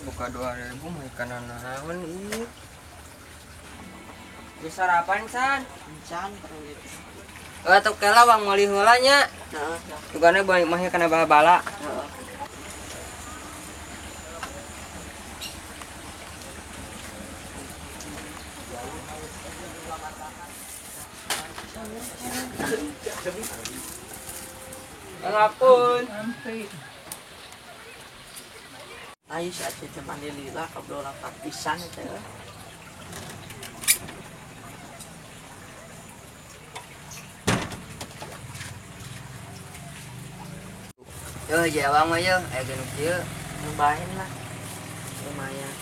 Buka 2000 mah ikan naon ieu. Geus sarapan san? Can perlu gitu. Atuh kela wang meuli heula nya. Heeh. Tugana balik mah kana bala-bala. Heeh. Ngapun. Ayo si Aceh teh mandi lila kabrolan pisan teh. Yo jawang mah yo, aya genuk ieu. Lumayan lah. Lumayan.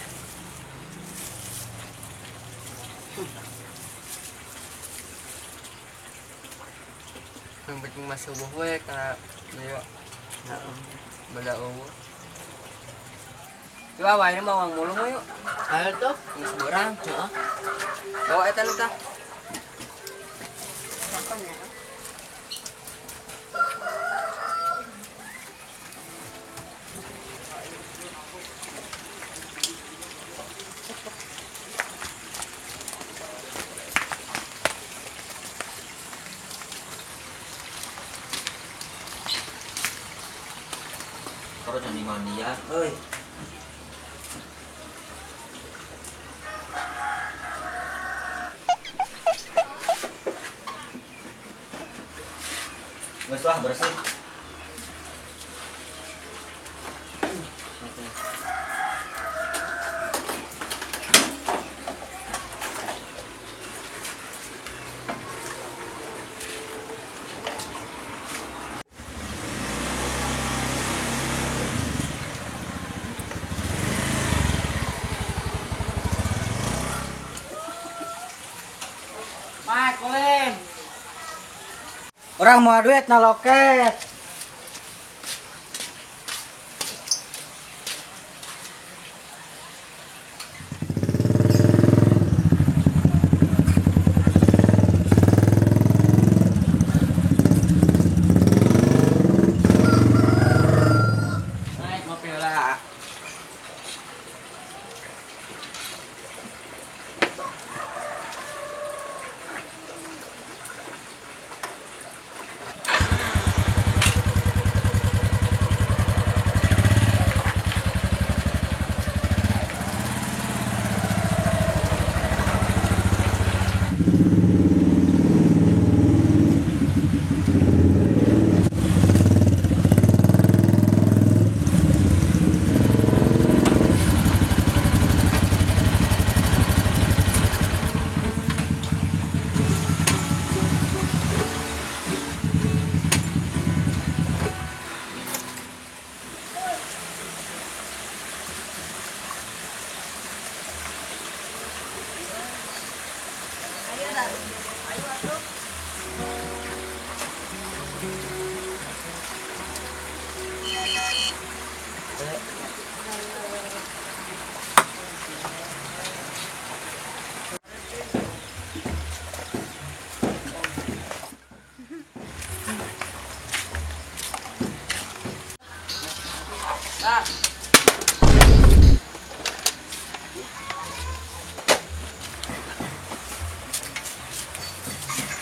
Yang penting mah subuh we kana ieu. Heeh. Beda eueuh. Coba wae mah wang mulung yuk. Ayo tuh, geus beurang. Heeh. Bawa eta nu tah. Terus jadi mandian, euy. Wes lah bersih. Mak, Kolin. Orang mau duit na loket. Naik mobil lah.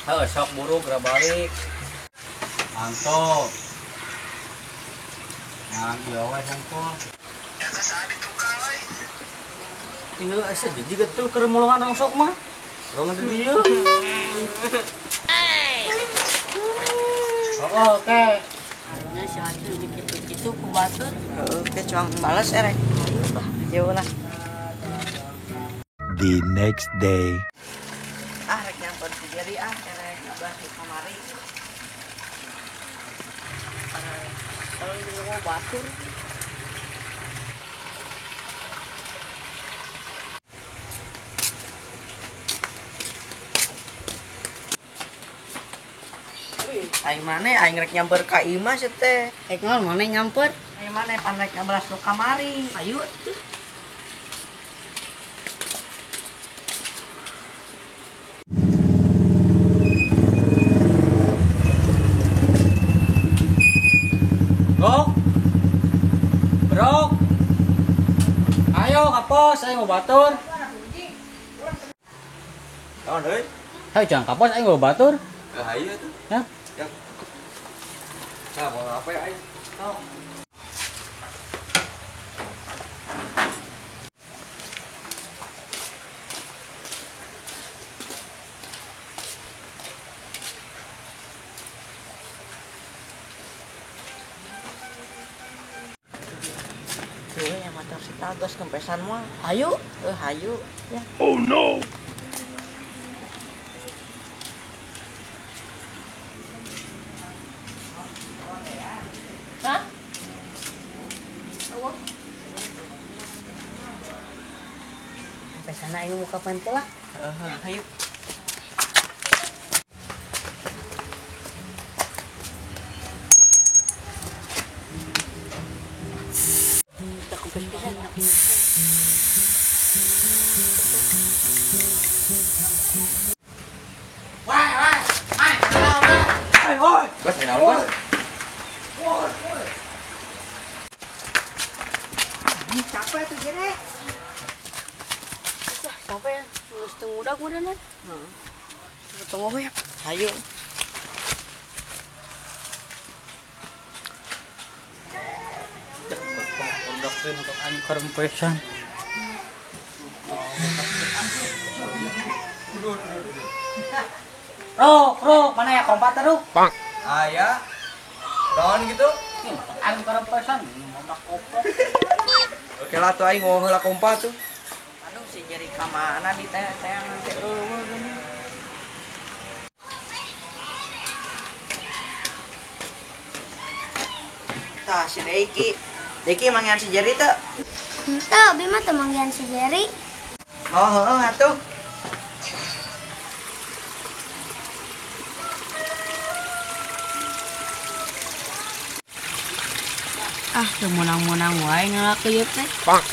Heuh, sok buru geura balik. Mantap. Nah, ieu we hungkul. Ieu asa jadi getul keur mulungan rongsok mah. Rong di dieu. Oh, oke. Ayeuna si Aceh kitu-kitu ku batur. Heeh, ke cuang bales erek. Ayo lah. The next day. Ah, rek nyamper si Jerry ah, erek abah di kamari. Kalau di mau batur. Aing maneh aing rek nyamper ka imah sia teh. Rek naon maneh nyamper? Aing maneh pan rek ngabelas nu kamari. Ayo atuh. Bro. Bro. Hayo kapos aing mau batur. Naon deui? Hayo jangan kapos aing mau batur. Hayo tuh. Hah? Ya. Nah, mau apa ya aing? Oh. Motor si Tagos kempesan mah. Hayu, hayu ya. Oh no. Hah? Kempesan aing muka pantelah. Hayu. Capek tuh jadi. Capek ya, lulus tenggudak udah nih. Tunggu ya. Ayo. Untuk angker pesan. Rok, mana ya kompak terus? Pak. Aya. Naon gitu? Angker pesan, mau kopok. Oke lah tuh aing ngomong heula kompa tuh. Aduh si Jerry ka mana di teh teh eueuh geuning. Tah si Deki. Deki manggihan si Jerry teu? Henteu, abi mah teu manggihan si Jerry. Oh, heeh atuh. Ah, teu meunang-meunang wae ngalak ieu teh. Pak.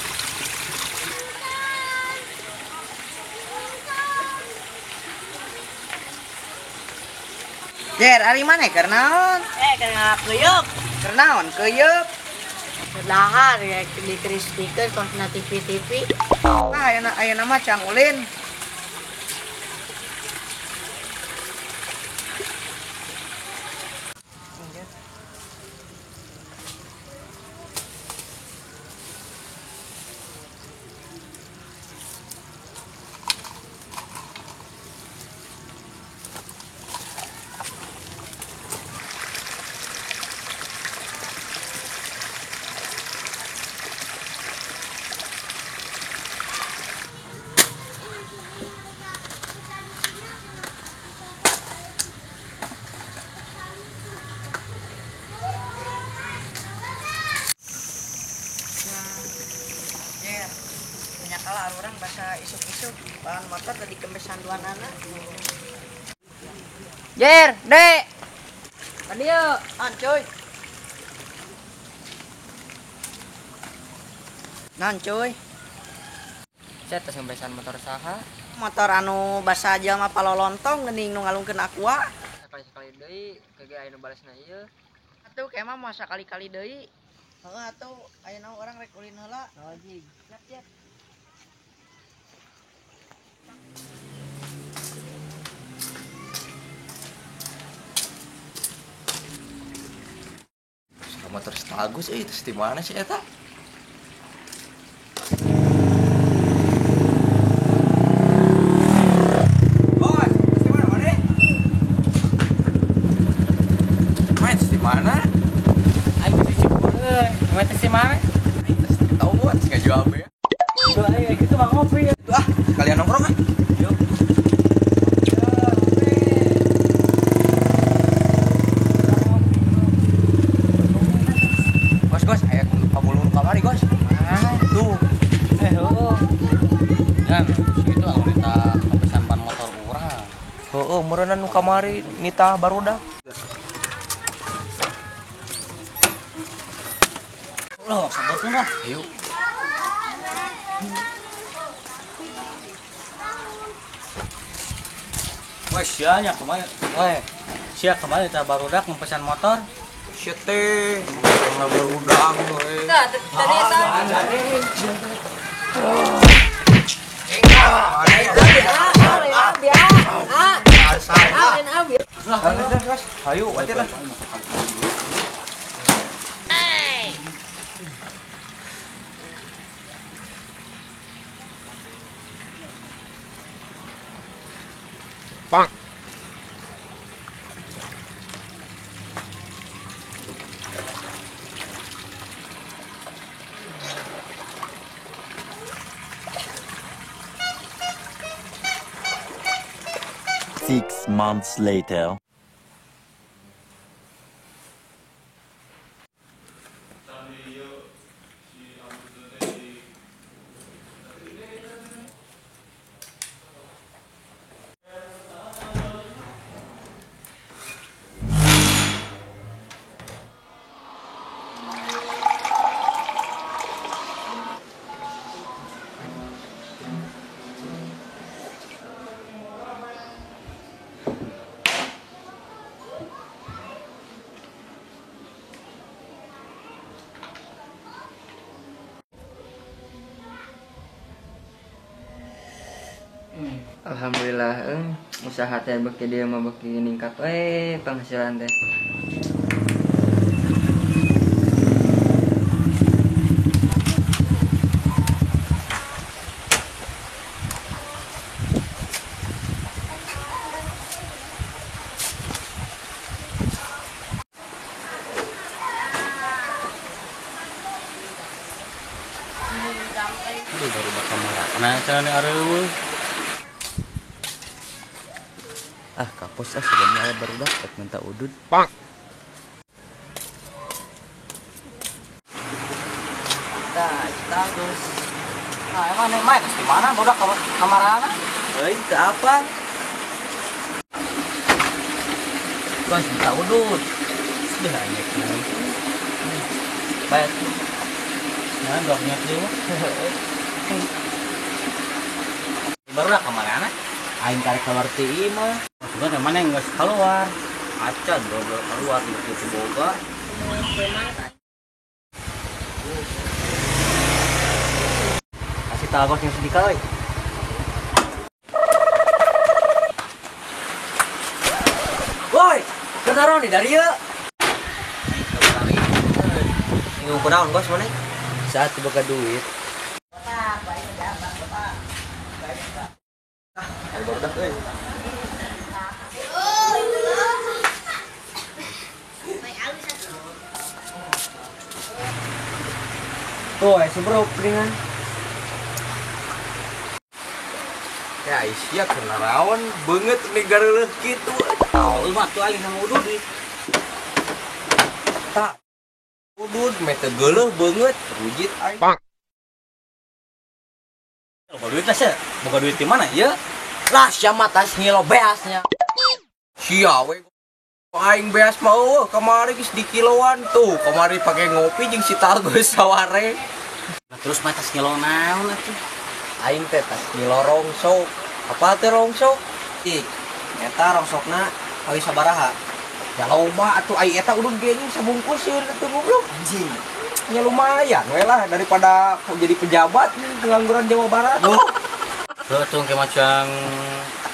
Jer, ari maneh keur naon? Keur ngalak keuyeup. Keur naon keuyeup? Dahar ya di kristikeun kos na TV-TV. Ah, ayeuna mah cang ulin. Kalah orang bahasa isuk-isuk bahan motor tadi kempesan dua nana. Jer, Dek. Tadi yuk. An cuy. Nan cuy. Saya tes kempesan motor saha. Motor anu basa jalma palolontong geuning nu ngalungkeun aqua. Sekali-sekali deui kege aya nu balesna ieu. Atuh ke mah masa kali-kali deui. Heeh atuh ayeuna urang rek ulin heula. Oh, jig. Siap-siap. Motor Tagus euy, terus di mana sih eta? Bos, di mana mana? Main di mana? Aing di Cipureun. Main di mana? Aing teh tahu bos, ngajual be. Jual aing gitu mah ngopi. Ah, kalian nongkrong ah. Yuk. Gos, aya pabulung kamari, Gos. Ah, tuh. Heuh. Jan, itu anu nita kempesan ban motor urang. Heueuh, meureunna nu kamari nita barudak. Loh, sebutkeun lah. Ayo. Wah, sia nya kumaha? Weh, sia kemarin nita barudak ngempesan motor. Sia teh, barudak we. Tah, tadi eta. Ayo, wajar lah. Bang. Six months later. Alhamdulillah, usaha teh beki dia mah beki ningkat we penghasilan teh. Aduh, baru bakal marah. Caranya areueuh. Ah, kapos ah sebenarnya aya barudak rek minta udud. Pak. Tah, bagus. Nah, emang nih Mike di mana budak kamarana? Euy, teu apa? Bos minta udud. Sudah anyek. Baik. Nah, dok nyet deui mah. Barudak kamarana? Aing karek keluar ti imah. Maksudnya mana yang geus keluar? Acan goblok keluar di situ boga. Kasih tahu yang sedih euy. Woi, kenaron di dari ieu. Bingung kunaon bos maneh? Saat boga duit. Barudak euy. Tuh, si bro dengan. Ya, sia kena rawan beungeut nih gareuleut kitu. Tahu mah tuh aing sama udud nih. Tak. Udud meh teu geuleuh beungeut rujit aing. Boga duit lah sia. Boga duit di mana ieu? Lah sia mah tas ngilo beasnya. Sia we aing beas mah eueuh kamari geus di kiloan tuh. Kamari pake ngopi jeung si Tagus saware. Nah, terus mah tas ngilo naon atuh? Aing teh tas ngilo rongsok. Apa teh rongsok? Ih, eta rongsokna kali sabaraha? Ya loba atuh ai eta udud ge nya sabungkus sieun atuh goblok. Anjing. Ya lumayan we lah daripada jadi pejabat pengangguran Jawa Barat. Tuh tuh kayak macam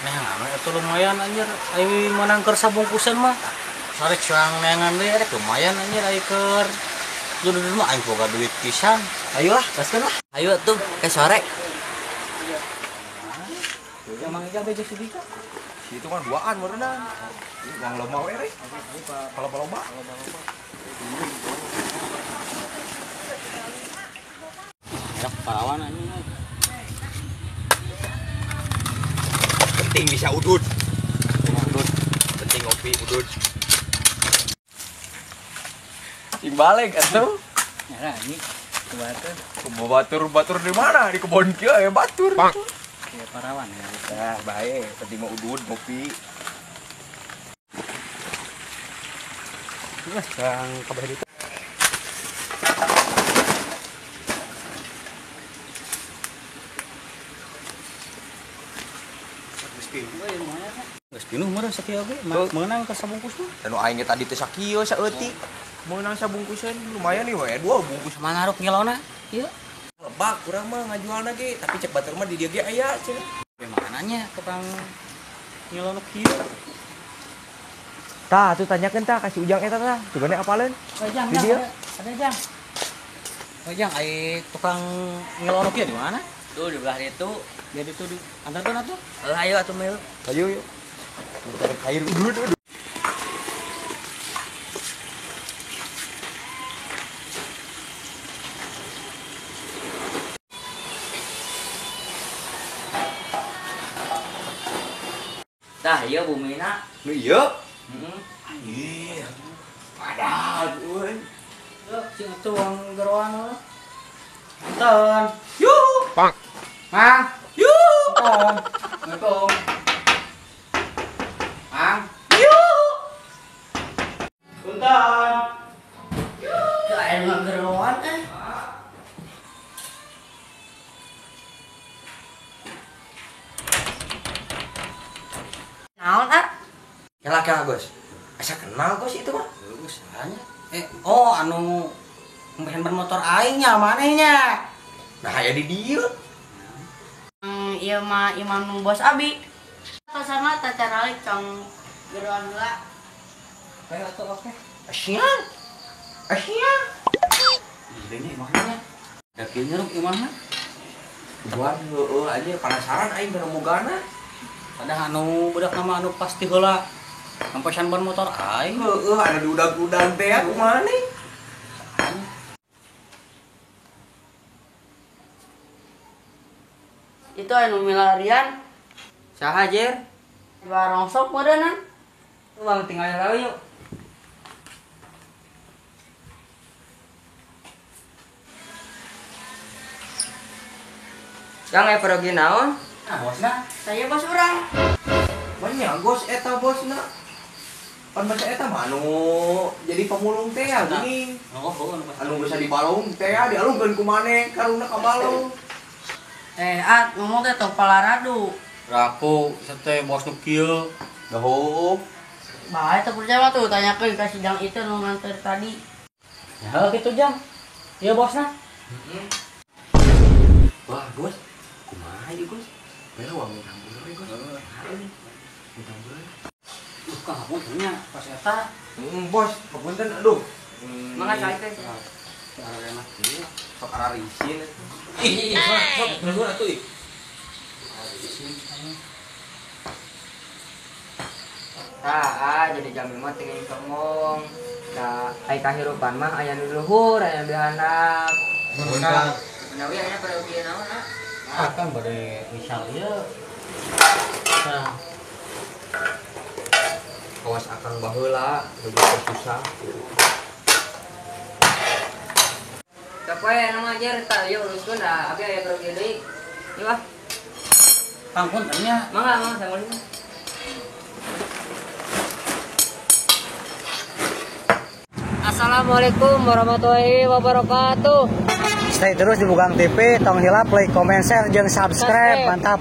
neangan itu lumayan anjir aing menang keur sabungkusan mah. Sare cuang neangan deui rek lumayan anjir aing keur duduk mah aing boga duit pisan. Ayolah, gaskeun lah. Ayo tuh ke sore. Emang iya beje si Dika. Si itu kan duaan meureunan. Uang loba we rek. Loba-loba. Enak parawan anjing. Penting bisa udud. Udud. Penting ngopi udud. Cing balik atuh. Ya ini batur. Batur di mana? Di kebon kieu aya batur. Ya parawan ya. Nah, bae, penting mah udud ngopi. Lah, sekarang kabeh ditu. Geus pinuh meureun sakieu ge, meunang ka sabungkus mah. Da nu aing ge tadi teh sakieu saeutik. Meunang sabungkusan lumayan nih we, dua bungkus. Mana ruk ngilona? Ieu. Bak kurang mah ngajualna ge, tapi cek batur mah di dieu ge aya cenah. Gimana nya tukang ngilo nu kieu? Tah, tuh tanyakeun tah ka si Ujang eta tah, cugane apaleun? Ujang, ada Jang. Ujang, ai tukang ngilo nu kieu di mana? Tuh di belah itu. Jadi tuh di antarkeun atuh. Heuh, ayo atuh mah. Ayo yuk. Tarik air dulu. Tah, ieu bumina. Nu ieu? Heeh. Anjir. Padahal euy. Yeuh, cing atuh wang geroan heula. Punten. Yuh. Pang. Mang. Yuh. Punten. Assalamualaikum. Mang. Yuh. Punten. Yuh. Aya nu geroan eh. Naon ah? Kela-kela Gus. Asa kenal Gus itu mah. Gus hanya. Oh anu ngehen ban motor aing nya maneh nya. Nah aya di dieu. Ieu mah imam bos abi. Tosana teh caralik cong geroan heula. Oke atuh oke. Asian. Asian. Ini imahnya. Da kieu nyeruk imahna. Buan heueuh aja penasaran aing kana bogana. Padahal anu budak nama anu pasti heula ngampesan ban motor aing. Heueuh anu diudag-udag teh kumaha nih? Itu anu milarian. Saha jer? Barongsok meureunna. Bang tinggal heula yuk. Kang aya pergi naon? Nah, bosna. Saya bos urang. Banyak gos eta bosna. Pan baca eta mah anu jadi pemulung teh ya geuning. Oh, anu bisa dibalung teh ya dialungkeun ku maneh karuna ka balung. At ngomong teh tong palaradu. Raku teh bos nu kieu. Da heueuh. Bae teu percaya mah tuh tanyakeun ka si Jang itu nu nganter tadi. Ya heuh kitu Jang. Ieu bosna. Heeh. Wah, Gus. Kumaha ieu, Gus? Bela wang ngutang we, Gus. Ngutang we. Kang hapunten nya pas eta. Bos, hapunten aduh. Mangga cai teh. Arena kieu sok ararisin. Ih, sok nuhun atuh ih. Ararisin. Tah, jadi jami mah teu ngomong. Da ai kahirupan mah aya nu luhur, aya nu dihandap. Nuhun Kang. Menawi aya peryogi naon ah? Ah, kan bade misal ieu. Nah, awas akang baheula, begitu susah. Sok we nu ngajar tah ieu uruskeun da abi aya peryogi deui. Ieu ah. Kang punten nya. Mangga, mangga assalamualaikum. Assalamualaikum warahmatullahi wabarakatuh. Stay terus di Bugang TV, tong hilap like, comment, share, jeung subscribe. Mantap.